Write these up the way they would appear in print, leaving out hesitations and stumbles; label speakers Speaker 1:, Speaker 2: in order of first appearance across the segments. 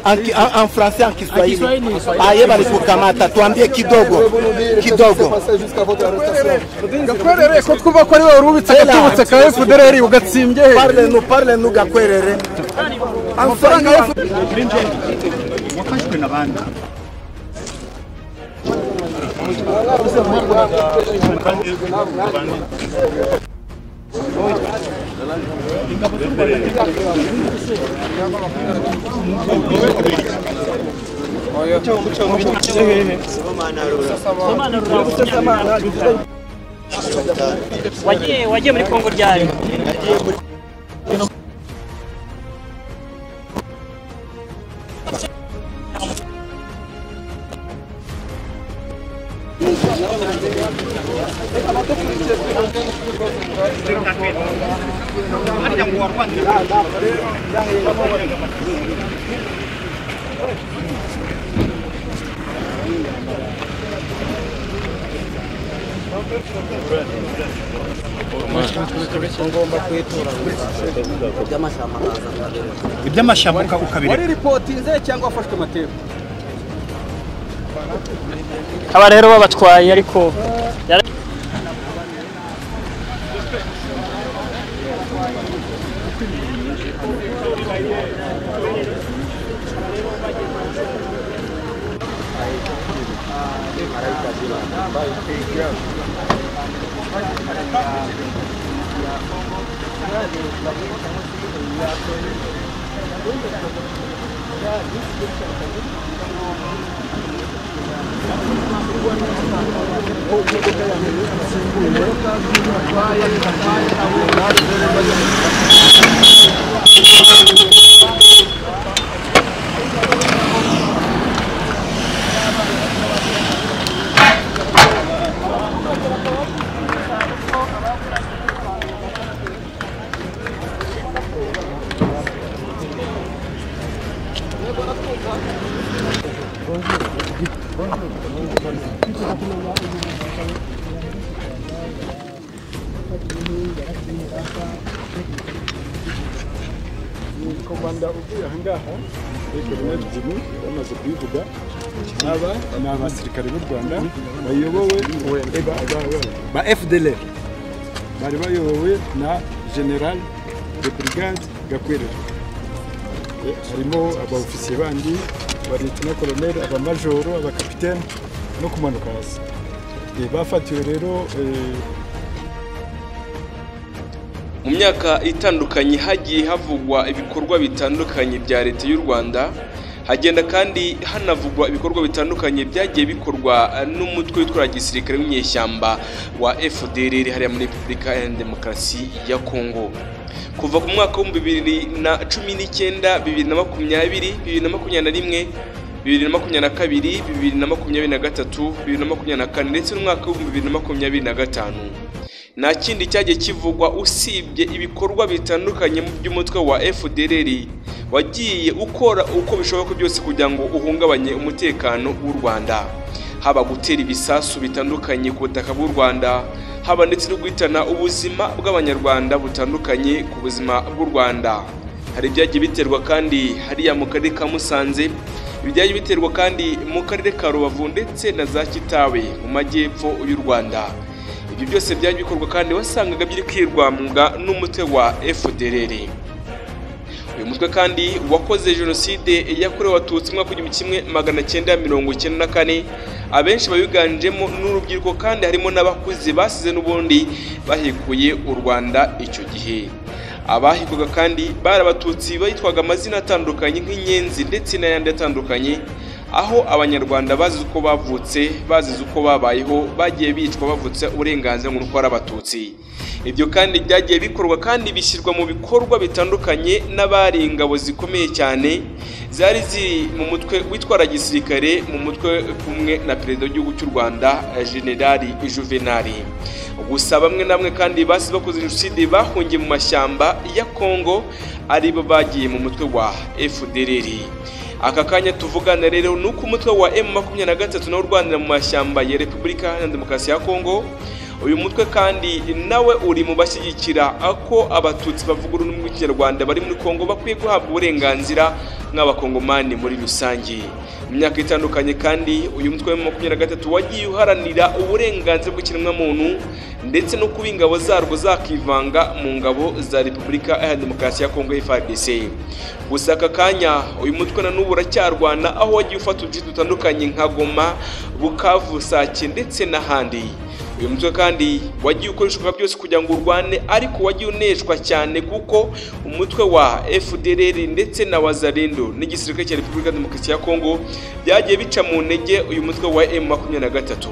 Speaker 1: En français, en Kiswahili. Aye balikukamata, tuambie kidogo. Kidogo.
Speaker 2: Gakwerere ko twumva ko ari wowe urubitse agatubutse ka FDLR ugatsimbye he?
Speaker 1: Parle-nous, parle-nous Gakwerere.
Speaker 2: Amafaranga ya
Speaker 3: wafashwe n'abandi.
Speaker 4: Wagiye muri Kongo ryari?
Speaker 3: Iby'amashyamba ukabireka.
Speaker 2: Wari ripotinze cyangwa wafashwe amateka?
Speaker 4: Aba rero babatwaye ariko
Speaker 2: Komanda uvuye ahangaha Colonel Jimmy bamaze kubivuga, aba ni abasirikare b'u Rwanda bayobowe ba FDLR bari bayobowe na General de Brigade Gakwerere. Harimo aba ofisiye bandi, ba Lieutenant Colonel, abamajoro, abakapitene no kumanuka hasi. Bafatiwe rero
Speaker 5: mu myaka itandukanye hagiye havugwa ibikorwa bitandukanye bya leta y'u Rwanda, hagenda kandi hanavugwa ibikorwa bitandukanye byagiye bikorwa n'umutwe witwara gisirikare w'inyeshyamba wa FDLR hariya muri Repubulika ya Demokarasi ya Kongo. Kuva ku mwaka wa 2019, 2020, 2021, 2022, 2023, 2024 ndetse n'umwaka wa 2025 nta kindi cyagiye kivugwa usibye ibikorwa bitandukanye by'umutwe wa FDLR wagiye ukora uko bishoboka byose kugira ngo uhungabanye umutekano w'u Rwanda, haba gutera ibisasu bitandukanye ku butaka bw'u Rwanda, haba ndetse no guhitana ubuzima bw'abanyarwanda butandukanye ku buzima bw'u Rwanda. Hari ibyagiye biterwa kandi hariya mu karere ka Musanze, ibyagiye biterwa kandi mu karere ka Rubavu ndetse na za Kitabe mu majyepfo y'u Rwanda. Ibyo byose byagiye bikorwa kandi wasangaga biri kwirwamwa n'umutwe wa FDLR. Uyu mutwe kandi wakoze jenoside yakorewe Abatutsi mu mwaka 1994, abenshi babiganjemo n'urubyiruko kandi harimo n'abakuze basize n'ubundi bahekuye u Rwanda icyo gihe. Abahigwaga kandi bari Abatutsi bitwaga amazina atandukanye nk'inyenzi ndetse n'ayandi atandukanye, aho abanyarwanda bazize uko bavutse, bazize uko babayeho, bagiye bicwa bavutse uburenganzira ngo nuko ari Abatutsi. Ibyo kandi byagiye bikorwa kandi bishyirwa mu bikorwa bitandukanye n'abari ingabo zikomeye cyane zari ziri mu mutwe witwara gisirikare, mu mutwe kumwe na perezida w'igihugu cy'u Rwanda General Juvenal. Gusa bamwe namwe kandi basize bakoze jenoside bahungiye mu mashyamba ya Kongo aribo bagiye mu mutwe wa FDLR. Aka kanya tuvugana rero nuko umutwe wa M23 nawo urwanira mu mashyamba ya Repubulika ya Demokarasi ya Kongo Uyu mutwe kandi nawe uri mu bashyigikira ko abatutsi bavuga ururimi rw'ikinyarwanda bari muri Kongo bakwiye guhabwa uburenganzira nk'abakongomani muri rusange. Mu myaka itandukanye kandi uyu mutwe wa M23 wagiye uharanira uburenganzira bw'ikiremwamuntu ndetse no kuba ingabo zarwo zakivanga mu ngabo za Repubulika Iharanira Demokarasi ya Kongo FARDC. Gusa aka kanya uyu mutwe na n'ubu uracyarwana, aho wagiye ufata uduce dutandukanye nka Goma, Bukavu, Sake ndetse n'ahandi. Uyu mutwe kandi wagiye ukoreshwa byose kugira ngo urwane, ariko wagiye uneshwa cyane kuko umutwe wa FDLR ndetse na Wazalendo n'igisirikare cya Repubulika Demokarasi ya Kongo byagiye bica mu ntege uyu mutwe wa M23.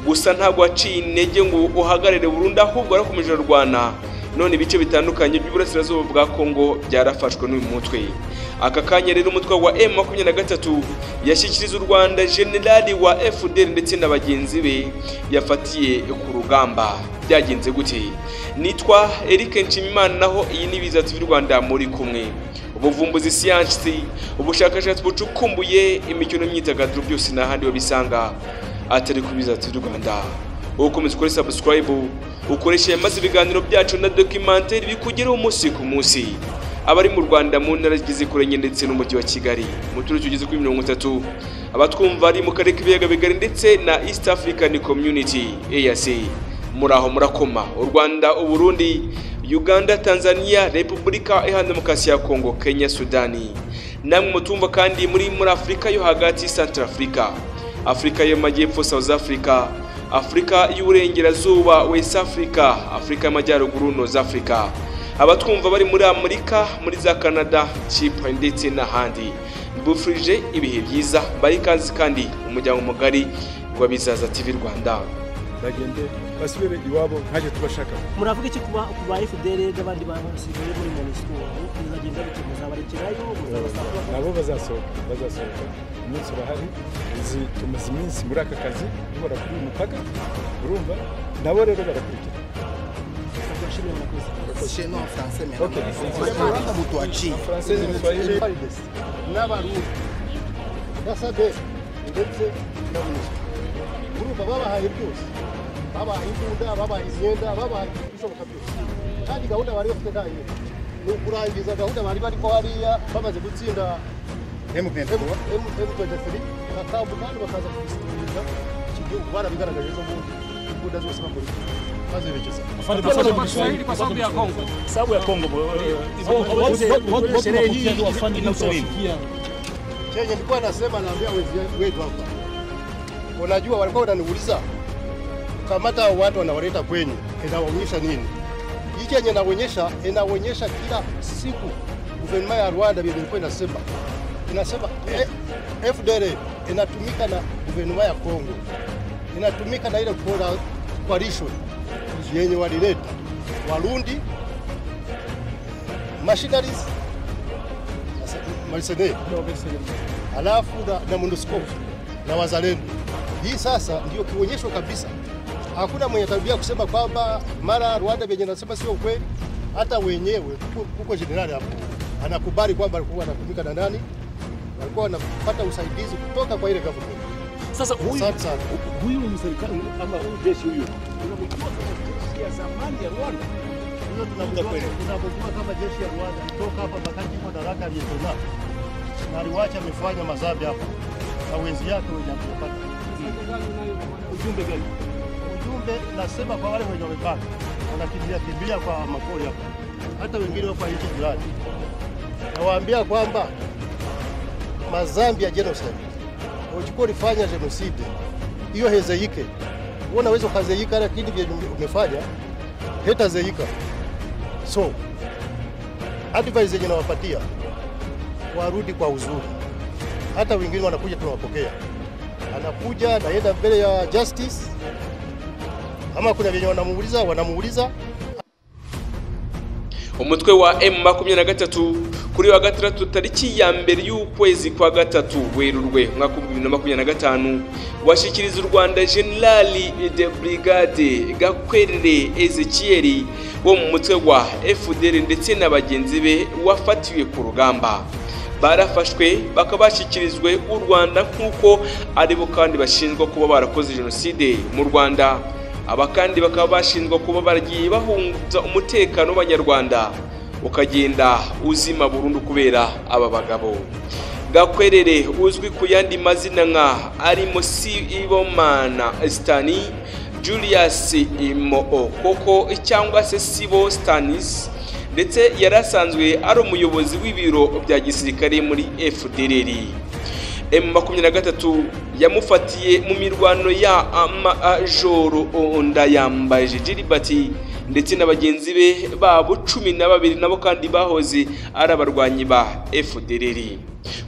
Speaker 5: Gusa ntabwo waciye intege ngo uhagarare burundu, ahubwo warakomeje urwana. None ibice bitandukanye by'uburasirazuba bwa Kongo byarafashwe n'uyu mutwe. Aka kanya rero umutwe wa M23 yashyikiriza u Rwanda generali wa FDL ndetse na bagenzi be yafatiye ku rugamba. Byagenze gute? Nitwa Eric Nshimimana, naho iyi ni Biza TV Rwanda muri kumwe. Ubuvumbuzi, siyansi, ubushakashatsi bucukumbuye, imikino n'imyidagaduro byose n'ahandi babisanga atari ku Biza TV Rwanda. Ukomeza ukore subscribe, ukoreshe maze ibiganiro byacu na documentaire bikugeraho umunsi ku munsi. Abari mu Rwanda mu ntara zigize Kurenge ndetse n'umujyi wa Kigali, mu turere tugeze kuri 30, abatwumva ari mu karere k'ibiyaga bigari ndetse na East African Community EAC, muraho murakoma. U Rwanda, u Burundi, Uganda, Tanzania, Repubulika Iharanira Demokarasi ya Kongo, Kenya, Sudani. Namwe mutumva kandi muri Afurika yo hagati, Central Africa, Afurika y'Amajyepfo, South Africa, Afurika y'Uburengerazuba, West Africa, Afurika y'Amajyaruguru, North Africa. Abatwumva bari muri Amerika, muri za Canada, Chypre ndetse n'ahandi. Mbufurije ibihe byiza, bari kazi kandi umuryango mugari wa Bizaza TV Rwanda.
Speaker 2: Bagende basubire iwabo ntaje tubashaka.
Speaker 4: Muravuga iki kuba FDL n'abandi basigaye muri MONUSCO? Bizagenda bite? Muzabarekerayo? Muzabasaba?
Speaker 2: Nabo bazasohoka umunsi urahari. Tumaze iminsi muri aka kazi duhora kuri uyu mupaka, urumva nabo rero barakurikira.
Speaker 3: N'abarundi na SADC ndetse na MONUSCO, urumva babahaye byose, babahaye imbunda, babahaye imyenda, babahaye ibishoboka byose. Kandi gahunda bari bafite nta yindi, ni ukurangiza gahunda bari bariko hariya bamaze gutsinda M23 bakambuka kandi bakaza kubisubiriza iki gihugu. Barabigaragaje ejo bundi, imbunda zose bakora bazerekeza.
Speaker 6: Sababu ya Kongo
Speaker 3: chenye nilikuwa nasema, naambia wetu hapa, unajua walikuwa wananiuliza kamata watu wanawaleta kwenyu inaonyesha nini? Hii chenye inaonyesha, inaonyesha kila siku gouvernement ya Rwanda vile ilikuwa inasema FDL inatumika na gouvernement ya Kongo, inatumika na ile coalition yenye walileta Warundi, machineries, mercenaires, alafu na MONUSCO na wazalendo. Hii sasa ndio kionyesho kabisa. Hakuna mwenye tabia kusema kwamba mara Rwanda vyenye nasema sio kweli. Hata wenyewe kuko generali hapo anakubali kwamba alikuwa anatumika na nani, walikuwa wanapata usaidizi kutoka kwa ile government.
Speaker 6: Sasa huyu mserikali ama huyu jeshi huyu unamjua kama jeshi ya zamani ya Rwanda?
Speaker 3: Huyo tunamjua kama jeshi ya Rwanda kutoka hapa wakati kwa daraka aliyetona na aliwacha amefanya madhambi hapa na wenzi yake wenye kupata.
Speaker 6: Ujumbe gani?
Speaker 3: Ujumbe nasema kwa wale wenye wamebaki wanakimbia kimbia kwa mapori hapa, hata wengine wako nchi jirani, nawaambia kwamba madhambi ya genocide, uchukua ulifanya genocide hiyo hezeike, wewe unaweza ukazeika, lakini vile umefanya hetazeika. So advice yenye nawapatia, warudi kwa uzuri. Hata wengine wanakuja tunawapokea, anakuja naenda mbele ya justice, ama kuna wenye wanamuuliza.
Speaker 5: Umutwe wa M23 kuri wa gatandatu tariki ya mbere y'ukwezi kwa gatatu Werurwe mwaka 2025 washikiriza u Rwanda General de Brigade Gakwerere Ezekiel wo mu mutwe wa FDL ndetse na bagenzi be wafatiwe ku rugamba. Barafashwe bakabashikirizwe u Rwanda nkuko aribo kandi bashinjwa kuba barakoze jenoside mu Rwanda. Aba kandi bakaba bashinjwa kuba baragiye bahunza umutekano w'Abanyarwanda ukagenda uzima burundu kubera aba bagabo. Gakwerere uzwi ku yandi mazina nka arimo Sibomana Stani, Julius Moo Koko cyangwa se Sibo Stanis, ndetse yarasanzwe ari umuyobozi w'ibiro bya gisirikare muri FDLR. M23 yamufatiye mu mirwano ya Majoro Ndayambaje Gilbert ndetse na bagenzi be babo 12 nabo kandi bahoze ari abarwanyi ba FDLR.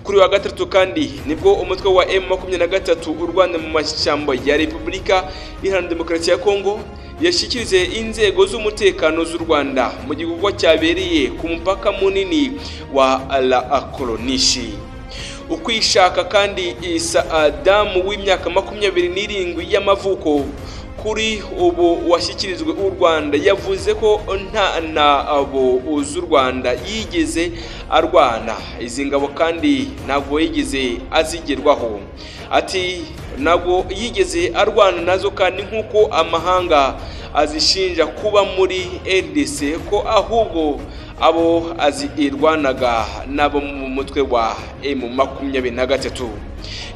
Speaker 5: Kuri wa gatatu kandi nibwo umutwe wa M23 urwana mu mashyamba ya Repubulika Iharanira Demokarasi ya Kongo yashyikirije inzego z'umutekano z'u Rwanda mu gikorwa cyabereye ku mupaka munini wa La Kolonishi. Ukwishaka kandi Isa Adamu w'imyaka 27 y'amavuko kuri ubu washyikirijwe u Rwanda yavuze ko nta nabo z'u Rwanda yigeze arwana. Izi ngabo kandi ntabwo yigeze azigerwaho. Ati ntabwo yigeze arwana nazo kandi nk'uko amahanga azishinja kuba muri RDC, ko ahubwo abo azirwanaga nabo mu mutwe wa M23.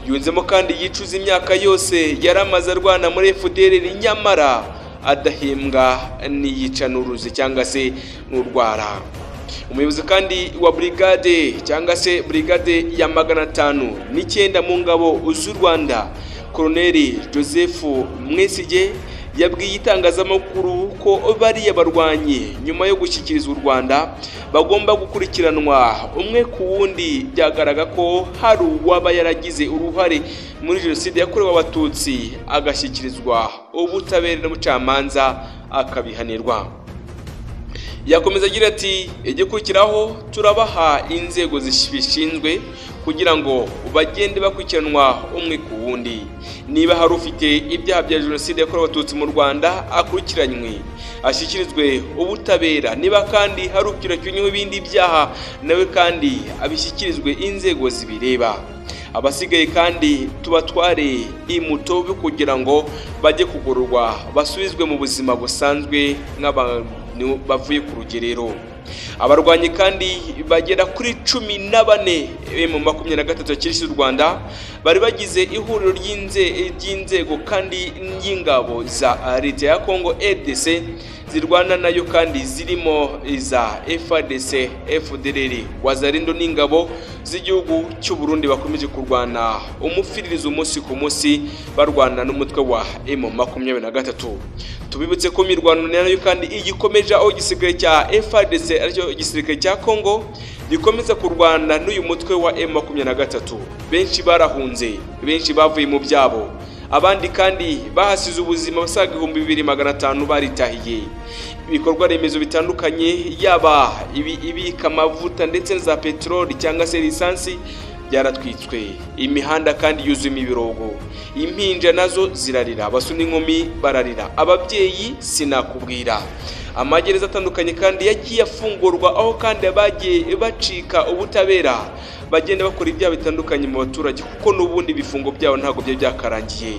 Speaker 5: Yunzemo kandi yicuza imyaka yose yaramaze arwana muri FDLR nyamara adahembwa n'iyicanuruzi cyangwa se n'urwara. Umuyobozi kandi wa brigade cyangwa se brigade ya 509 mu ngabo z'u Rwanda, Colonel Joseph Mwesige, yabwiye itangazamakuru ko bariya barwanyi nyuma yo gushyikirizwa u Rwanda bagomba gukurikiranwa umwe ku wundi. Byagaragara ko hari uwaba yaragize uruhare muri jenoside yakorewe Abatutsi agashyikirizwa ubutabera n'ubucamanza akabihanirwa. Yakomeza agira ati igikurikiraho turabaha inzego zibishinzwe kugira ngo bagende bakurikiranwa umwe ku wundi. Niba hari ufite ibyaha bya jenoside yakorewe Abatutsi mu Rwanda akurikiranywe ashyikirizwe ubutabera. Niba kandi hari ukurikiranyweho ibindi byaha nawe kandi abishyikirizwe inzego zibireba. Abasigaye kandi tubatware imutobe kugira ngo bajye kugororwa basubizwe mu buzima busanzwe nk'abantu bavuye ku rugerero. Abarwanyi kandi bagera kuri 14 M23 yakirishije u Rwanda bari bagize ihuriro ry'inzego kandi y'ingabo za leta ya Kongo RDC zirwana nayo kandi zirimo iza FARDC, FDLR, Wazalendo n'ingabo z'igihugu cy'u Burundi bakomeje kurwana umufiririzo umunsi ku munsi barwana n'umutwe wa M23. Tubibutse ko mirwano nayo kandi igikomeje aho igisirikare cya FARDC aricyo igisirikare cya Kongo gikomeza kurwana n'uyu mutwe wa M23. Benshi barahunze, benshi bavuye mu byabo, abandi kandi bahasize ubuzima basaga 2500 baritahiye. Ibikorwa remezo bitandukanye yaba ibika amavuta ndetse za peteroli cyangwa se lisansi byaratwitswe. Imihanda kandi yuzuyemo ibirogo, impinja nazo zirarira, abasore n'inkumi bararira, ababyeyi sinakubwira. Amagereza atandukanye kandi yagiye afungurwa aho kandi abagiye bacika ubutabera bagenda bakora ibyaha bitandukanye mu baturage kuko n'ubundi ibifungo byabo ntabwo byari byakarangiye.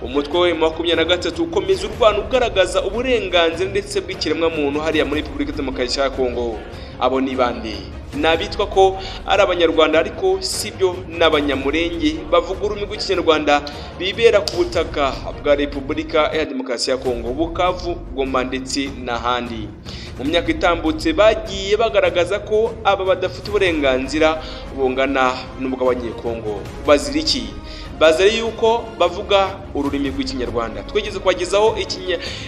Speaker 5: Umutwe wa M23 ukomeza urwana ugaragaza uburenganzira ndetse bw'ikiremwamuntu hariya muri Repubulika Demokarasi ya Kongo. Abo ni bande? Ni abitwa ko ari Abanyarwanda ariko sibyo, n'Abanyamurenge bavuga ururimi rw'Ikinyarwanda bibera ku butaka bwa Repubulika ya Demokarasi ya Kongo, Bukavu, Goma ndetse n'ahandi. Mu myaka itambutse bagiye bagaragaza ko aba badafite uburenganzira bungana n'ubw'Abanyekongo. Bazira iki? Bazira yuko bavuga ururimi rw'Ikinyarwanda. Twigeze kubagezaho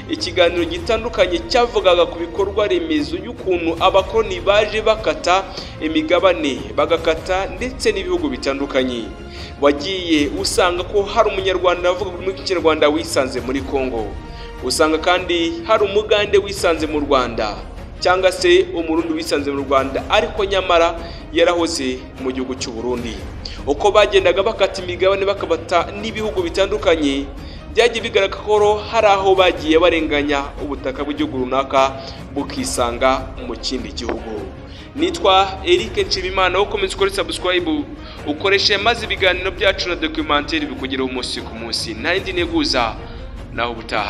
Speaker 5: ikiganiro gitandukanye cyavugaga ku bikorwa remezo y'ukuntu abakoloni baje bakata imigabane bagakata ndetse n'ibihugu bitandukanye. Wagiye usanga ko hari Umunyarwanda avuga ururimi rw'Ikinyarwanda wisanze muri Kongo, usanga kandi hari Umugande wisanze mu Rwanda cyangwa se Umurundi wisanze mu Rwanda ariko nyamara yarahoze mu gihugu cy'u Burundi. Uko bagendaga bakata imigabane bakabata n'ibihugu bitandukanye, byagiye bigaragara ko hari aho bagiye barenganya ubutaka bw'igihugu runaka bukisanga mu kindi gihugu. Nitwa Eric Nshimimana, ukomeze ukore subscribe, ukoreshe maze ibiganiro byacu na documentaire bikugeraho umunsi ku munsi. Nta yindi nteguza, naho ubutaha.